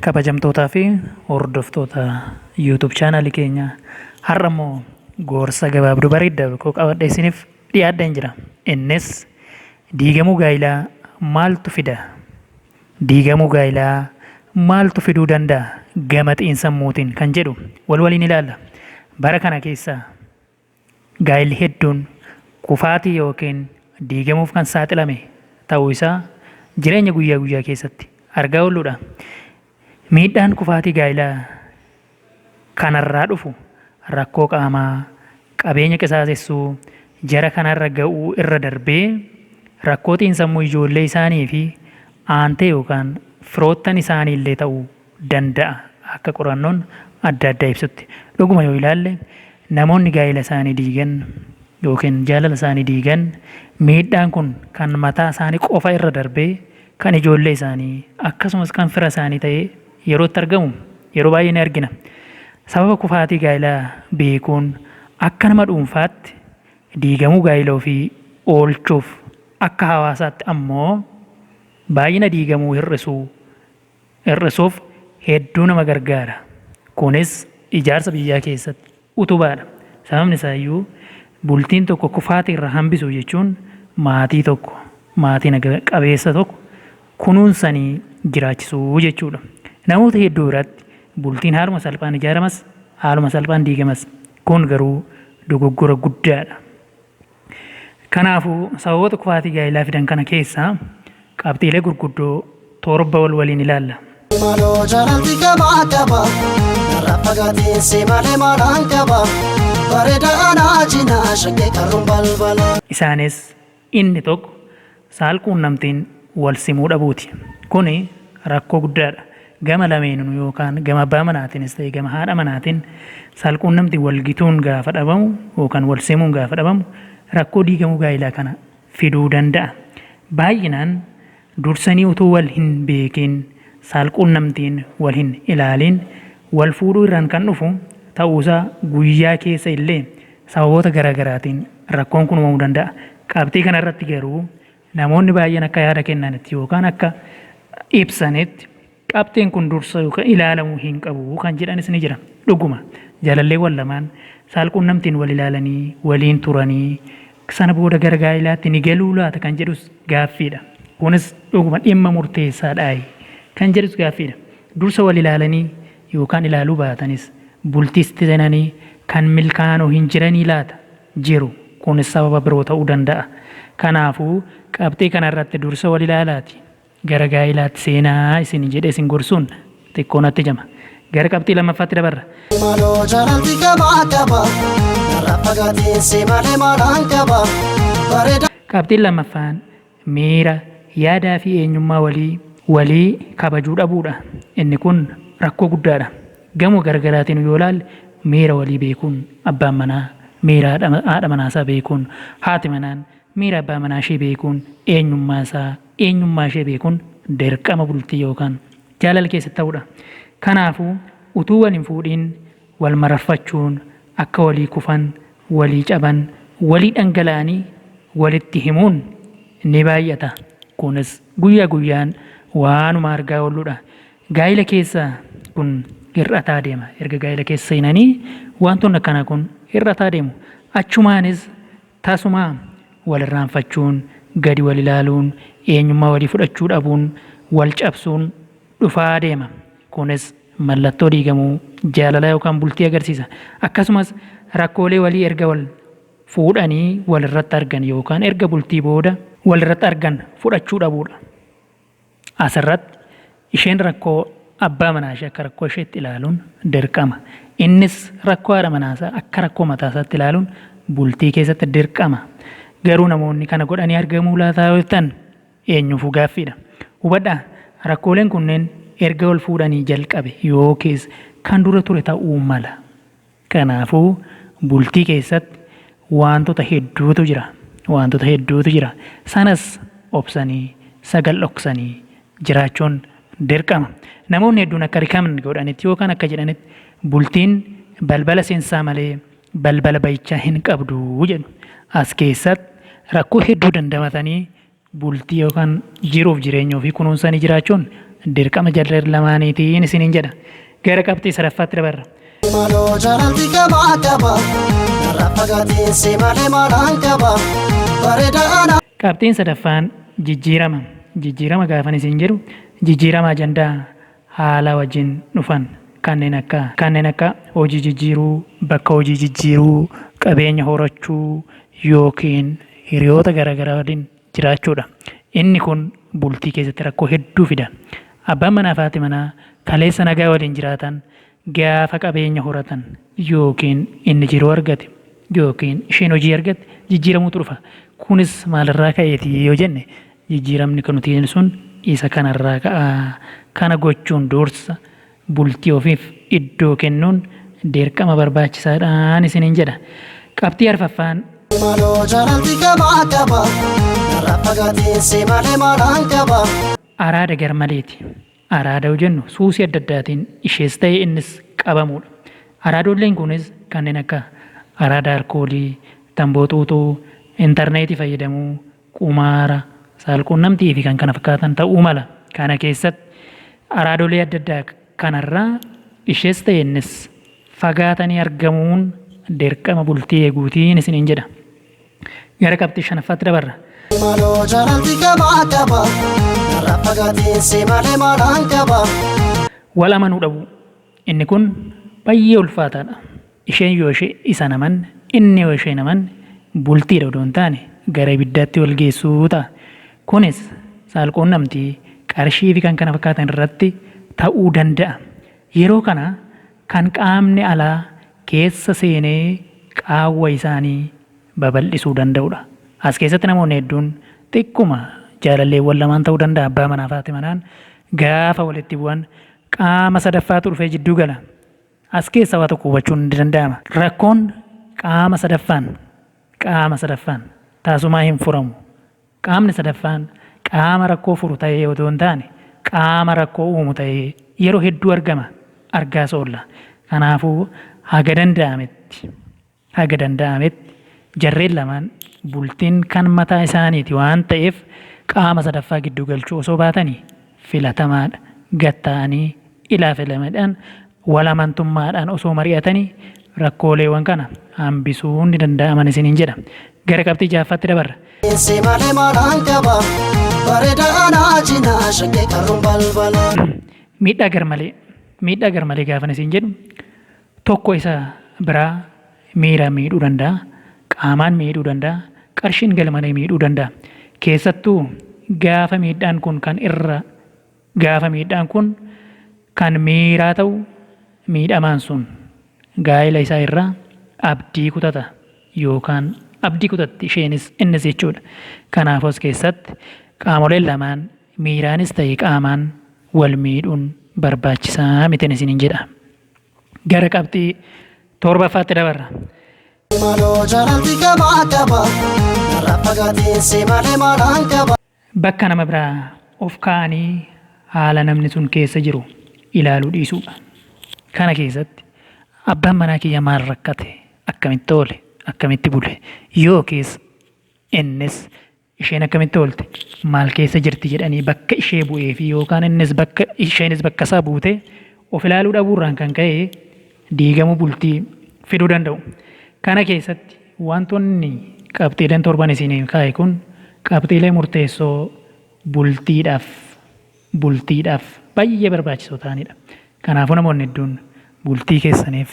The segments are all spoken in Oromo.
Kabajamtootaa fi hordoftoota YouTube chaanaalii keenyaa, har'a immoo gorsa gabaabduu bareeddaa tokko qabadhee isiniif dhiyaadheen jira. Innis diigamuu gaa'ilaa maaltu fida? Diigamuu gaa'ilaa maaltu fiduu danda'a gama xiinsammuutiin kan jedhu wal waliin ilaalla. Bara kana keessa gaa'illi hedduun kufaatii yookiin diigamuuf kan saaxilame ta'uu isaa jireenya guyyaa guyyaa keessatti argaa oolluudha. Miidhaan kufaatii gaa'ilaa kanarraa dhufu rakkoo qaamaa, qabeenya qisaasessuu jara kanarra ga'uu irra darbee rakkoo xiinsammuu ijoollee isaanii fi aantee yookaan firoottan isaanii illee ta'uu danda'a akka qorannoon adda addaa ibsutti. Dhuguma yoo ilaalle, namoonni gaa'ela isaanii diigan yookiin jaalala isaanii diigan miidhaan kun kan mataa isaanii qofa irra darbee kan ijoollee isaanii akkasumas kan fira isaanii ta'ee yeroo itti argamu yeroo baay'ee ni argina. Sababa kufaatii gaa'elaa beekuun akka nama dhuunfaatti diigamuu gaa'ela ofii oolchuuf, akka hawaasaatti ammoo baay'ina diigamuu hir'isuu hir'isuuf hedduu nama gargaara. Kunis ijaarsa biyyaa keessatti utubaadha. Sababni isaa iyyuu bultiin tokko kufaatii irraa hambisuu jechuun maatii tokko, maatii naga qabeessa tokko kunuunsanii jiraachisuu jechuudha. Namoota hedduu biratti bultiin haaluma salphaan ijaaramas, haaluma salphaan diigamas. Kun garuu dogoggora guddaadha. Kanaafuu sababoota kufaatii gaa'ilaa fidan kana keessaa qabxiilee gurguddoo 7 wal waliin ilaalla. Maloo jaalalti qabaa qaba narraa fagaateen si malee maalaan qaba bareeda anaa cinaa shakkee qarruun balbala. Isaanis inni tokko saal-quunnamtiin wal simuu dhabuuti. Kuni rakkoo guddaadha. Gama lameeninuu yookaan gama abbaa manaatiinis ta'e gama haadha manaatiin saal-quunnamtiin wal gituun gaafa dhabamu yookaan wal simuun gaafa dhabamu rakkoo diigamuu gaa'ilaa kana fiduu danda'a. Baay'inaan dursanii utuu wal hin beekiin, saal-quunnamtiin wal hin ilaaliin wal fuudhuu irraan kan dhufu ta'uusaa guyyaa keessa illee sababoota garaa garaatiin rakkoon kun uumamuu danda'a. Qabxii kana irratti garuu namoonni baay'een akka yaada kennanitti yookaan akka ibsanitti qabxiin kun dursa yookaan ilaalamuu hin qabu kan jedhanis ni jira. Dhuguma jaalalleewwan lamaan saalquunnamtiin wal ilaalanii waliin turanii sana booda gara gaa'ilaatti ni galuu laata kan jedhus gaaffiidha. Kunis dhuguma dhimma murteessaadhaayi kan jedhus gaaffiidha. Dursa wal ilaalanii yookaan ilaaluu baatanis bultiitti seenanii kan milkaa'anoo hin jiranii laata? Jiru. Kunis sababa biroo ta'uu danda'a. Kanaafuu qabxii kana irratti dursa wal ilaalaati gara gaa'ilaatti seenaa isin jedhee isin gorsuun xiqqoo natti jama. Gara qabxii lammaffaatti dabarra. Maloo jaalalti qabaa qaba narraa fagaateen si malee maalaan qaba bareeda. Qabxiin lammaffaan miira, yaadaa fi eenyummaa walii walii kabajuu dhabuudha. Inni kun rakkoo guddaadha. Gama gargaraatiin yoo ilaalle, miira walii beekuun, abbaan manaa miira haadha manaasaa beekuun, haati manaan miira abbaa manaa ishee beekuun, eenyummaa isaa, eenyummaa ishee beekuun dirqama bultii yookaan jaalala keessatti ta'uudha. Kanaafuu utuu wal hin fuudhiin wal mararfachuun, akka walii kufan, walii caban, walii dhangala'anii walitti himuun ni baay'ata. Kunis guyyaa guyyaan waanuma argaa oolludha. Gaa'ila keessa kun hir'ataa deema. Erga gaa'ila keessa seenanii wantoonni akkanaa kun hir'ataa deemu. Achumaanis tasumaa wal irraanfachuun, gadi wal ilaaluun, eenyummaa walii fudhachuu dhabuun, wal cabsuun dhufaa deema. Kunis mallattoo diigamuu jaalalaa yookaan bultii agarsiisa. Akkasumas rakkoolee walii erga wal fuudhanii walirratti argan yookaan erga bultii booda walirratti argan fudhachuu dhabuudha. Asirratti isheen rakkoo abbaa manaa ishee akka rakkoo isheetti ilaaluun dirqama. Innis rakkoo haadha manaa isaa akka rakkoo mataa isaatti ilaaluun bultii keessatti dirqama. Garuu namoonni kana godhanii argamuu laataa yoo jettan eenyuufuu gaaffiidha. Hubadhaa, rakkooleen kunneen erga wal fuudhanii jalqabe yookiis kan dura ture ta'uu mala. Kanaafuu bultii keessatti waantota hedduutu jira. Waantota hedduutu jira. Sanas obsanii, sagal dhoksanii jiraachuun dirqama. Namoonni hedduun akka recommend godhanitti yookaan akka jedhanitti bultiin balbala seensaa malee balbala bahichaa hin qabdu jedhu. As keessatti rakkoo hedduu dandamatanii bultii yookaan jiruuf jireenya ofii kunuunsanii jiraachuun dirqama jarreen lamaaniitiin isiniin jedha. Gara qabxii sadaffaatti dabarra. Maaloo jaalalti gamaa qaba narraa fagaateen si malee maalaan qaba bareeda ana. Qabxiin sadaffaan jijjiirama. Jijjiirama gaafan isin jedhu jijjiirama ajandaa haala wajjin dhufan kanneen akka kanneen akka hojii jijjiiruu, bakka hojii jijjiiruu, qabeenya horachuu yookiin hiriyoota garaagaraa waliin jiraachuudha. Inni kun bultii keessatti rakkoo hedduu fida. Abbaan manaa fi haati manaa kaleessa nagaa waliin jiraatan gaafa qabeenya horatan yookiin inni jiruu argate yookiin isheen hojii argatte jijjiiramuutu dhufa. Kunis maalirraa ka'eeti yoo jenne jijjiiramni kan nuti jennu sun isa kanarraa ka'a. Kana gochuun dursa bultii ofiif iddoo kennuun dirqama barbaachisaadhaan isiniin jedha. Qabxii arfaffaan. Maaloo jaalalti gamaa qaba narraa fagaateen si malee maalaan qaba. Araada garmaleeti. Araada yoo jennu suusii adda addaatiin ishees ta'e innis qabamuudha. Araadolleen kunis kanneen akka araada alkoolii, tamboo xuuxuu, intarneetii fayyadamuu, qumaara, saalquunnamtii fi kan kana fakkaatan ta'uu mala. Kana keessatti araadolee adda addaa kanarraa ishees ta'e innis fagaatanii argamuun dirqama bultii eeguutiin isiniin jedha. Gara qabxii shanaffaatti dabarra. Maaloo jaalalti gamaa qaba narraa fagaateen si malee maalaan qaba. Wal amanuu dhabuu. Inni kun baay'ee ulfaataadha. Isheen yoo ishee isa hin amanne, inni yoo ishee hin amanne bultiidha odoo hin taane gara ibiddaatti wal geessuu ta'a. Kunis saalquunnamtii, qarshii fi kan kana fakkaatan irratti ta'uu danda'a. Yeroo kana kan qaamni alaa keessa seenee qaawwa isaanii babal'isuu danda'udha. As keessatti namoonni hedduun xiqquma jaalalleewwan lamaan ta'uu danda'a abbaa manaa fi haati manaan gaafa walitti bu'an qaama sadaffaatu dhufee jidduu gala. As keessa waa tokko hubachuun ni danda'ama. Rakkoon qaama sadaffaan qaama sadaffaan taasumaa hin furamu. Qaamni sadaffaan qaama rakkoo furu ta'ee otoo hin taane qaama rakkoo uumu ta'ee yeroo hedduu argama, argaas oolla. Kanaafuu haga danda'ametti haga danda'ametti jarreen lamaan bultiin kan mataa isaaniiti waan ta'eef qaama sadaffaa gidduu galchuu osoo baatanii filatamaadha. Gad taa'anii ilaa filameedhaan wal amantummaadhaan osoo mari'atanii rakkooleewwan kana hambisuun ni danda'aman isiniin jedha. Gara qabxii ja'affaatti dabarra. Si malee maalaan qaba bareeda anaa cinaa shakkee qarruun balbala. Miidhaa garmalee. Miidhaa garmalee gaafan isin jedhu tokko isa biraa miiraan miidhuu danda'a, qaamaan miidhuu danda'a, qarshiin garmalee miidhuu danda'a. Keessattuu gaafa miidhaan kun kan irra gaafa miidhaan kun kan miiraa ta'u miidhamaan sun gaa'ela isaa irraa abdii kutata yookaan abdii kutatti isheenis innis jechuudha. Kanaafuu as keessatti qaamoleen lamaan miiraanis ta'e qaamaan wal miidhuun barbaachisaa mitin isiniin jedha. Gara qabxii torbaffaatti dabarra. Maaloo jaalalti gamaa qaba narraa fagaateen si malee maalaan qaba. Bakka nama biraa of kaa'anii haala namni sun keessa jiru ilaaluu dhiisuudha. Kana keessatti abbaan manaa kiyya maal rakkate, akkamitti oole, akkamitti bule yookiis innis isheen akkamitti oolte, maal keessa jirti jedhanii bakka ishee bu'ee fi yookaan innis bakka isheenis bakka isaa buute of ilaaluu dhabuurraan kan ka'e diigamuu bultii fiduu danda'u. Kana keessatti wantoonni qabxiileen torban isinii kaa'e kun qabxiilee murteessoo bultiidhaaf bultiidhaaf baay'ee barbaachisoo ta'anidha. Kanaafuu namoonni hedduun bultii keessaniif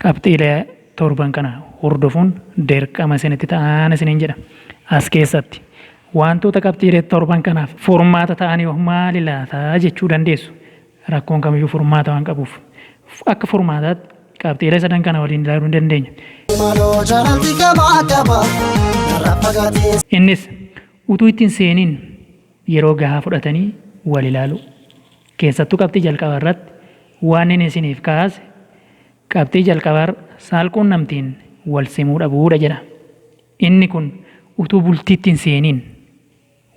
qabxiilee torban kana hordofuun dirqama isinitti ta'an isiniin jedha. As keessatti wantoota qabxiilee torban kanaaf furmaata ta'anii maali laata jechuu dandeessu. Rakkoon kamiyyuu furmaata waan qabuuf. Akka furmaataatti qabxiilee sadan kana waliin ilaaluu ni dandeenya. Maaloo jaalalti gamaa qaba narraa fagaateen. Innis utuu ittiin seeniin yeroo gahaa fudhatanii wal ilaaluu. Keessattuu qabxii jalqabaa irratti waan inni isiniif kaase qabxii jalqabaarra saalquunnamtiin wal simuu dhabuudha jedha. Inni kun utuu bultiitti hin seeniin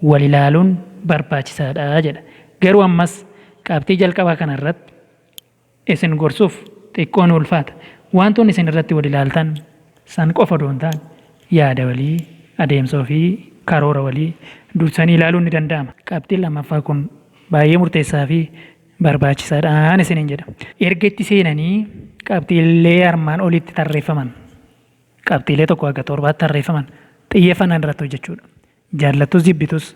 wal ilaaluun barbaachisaadha jedha. Garuu ammas qabxii jalqabaa kana irratti isin gorsuuf xiqqoo ni ulfaata. Wantoonni isin irratti wal ilaaltan san qofa odoo hin taane yaada walii, adeemsa ofii, karoora walii dursanii ilaaluun ni danda'ama. Qabxiin lammaffaa kun baay'ee murteessaa fi barbaachisaadhaan isiniin jedha. Erga itti seenanii qabxiilee armaan olitti tarreeffaman, qabxiilee 1 haga 7tti tarreeffaman xiyyeeffannaan irratti hojjechuudha. Jaallattus jibbitus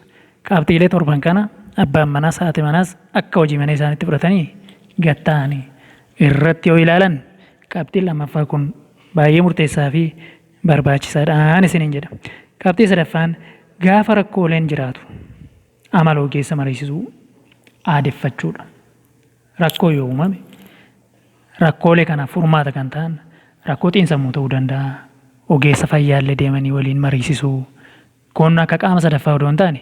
qabxiilee torban kana abbaan manaas haati manaas akka hojii mana isaaniitti fudhatanii gad taa'anii irratti yoo ilaalan qabxiin lammaffaa kun baay'ee murteessaa fi barbaachisaadhaan isiniin jedha. Qabxii sadaffaan gaafa rakkooleen jiraatu amala ogeessa mariisisuu aadeffachuudha. Rakkoo yoo uumame rakkoolee kanaaf furmaata kan ta'an rakkoo xiinsammuu ta'uu danda'a. Ogeessa fayyaallee deemanii waliin mariisisuu. Kun akka qaama sadaffaa odoo hin taane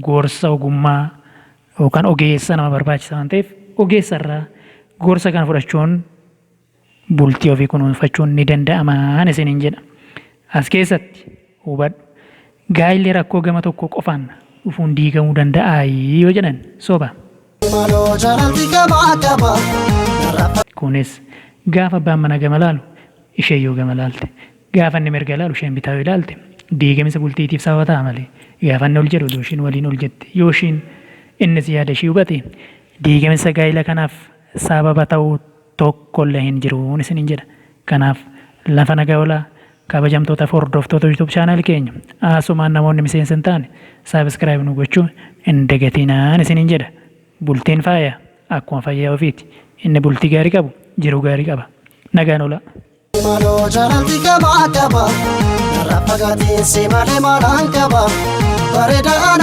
gorsa ogummaa yookaan ogeessa nama barbaachisa waan ta'eef ogeessa irraa gorsa kana fudhachuun bultii ofii kunuunfachuun ni danda'amaan isiniin jedha. As keessatti hubadhu, gaa'illi rakkoo gama tokko qofaan dhufuun diigamuu danda'aa yoo jedhan soba. Maloo jaalalti gamaa qaba. Narraa Kunis gaafa abbaan mana gama laalu isheen yoo gama laalte, gaafa inni mirga laalu isheen bitaa yoo ilaalte diigamisa bultiitiif sababa ta'a malee, gaafa inni ol jedhu odoo ishiin waliin ol jette, yoo ishiin innis yaada ishii hubate diigamisa gaa'ila kanaaf sababa ta'uu tokkollee hin jiruun isiniin jedha. Kanaaf lafa nagaa oolaa, kabajamtootaaf hordoftoota YouTube channel keenya. Asumaan namoonni miseensa hin taane subscribe nu gochuu hin dagatinaan isiniin jedha. Bultiin faaya akkuma fayyaa ofiiti. Inni bultii gaarii qabu jiruu gaarii qaba. Nagaan oolaa. Maloo jaalalti gamaa qaba. Narraa fagaateen si malee maalaan qaba. Bareeda ana.